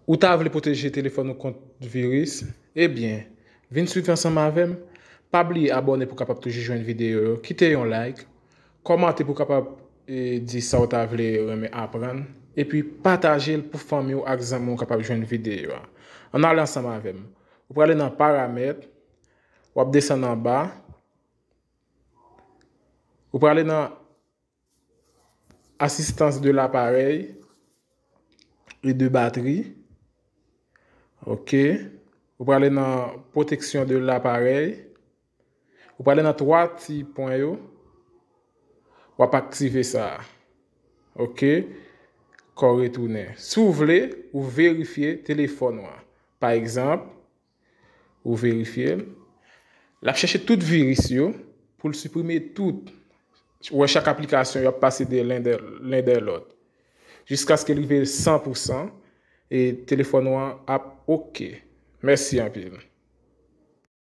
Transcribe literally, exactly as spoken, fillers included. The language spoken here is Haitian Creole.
Ou ta vle pwoteje telefòn ou kont viris? Ebyen, vin swiv ansanm avè m. Pa bliye abòne pou w kapab toujou jwenn videyo yo, kite yon like, kòmante pou w kapab e, di sa w ta vle renmen aprann, epi pataje l pou fanmi w ak zanmi w kapab jwenn videyo a. Ann ale ansanm avè m. Ou prale nan paramèt, w ap desann anba, ou prale nan assistance de l'appareil et de batterie. Ok. Ou prale nan protection de l'appareil. Ou prale nan twa ti pwen yo. W ap aktive sa a. Ok. Kò retounen. Si w vle, ou verifye telefòn ou an. Pa egzanp, ou verifye l. L ap chèche tout viris yo pou l siprime tout. Ou wè chak aplikasyon yo ap pase de len de, len de lòt. Jiskaske l rive san pou san e telefòn ou an ap ok. Mèsi anpil.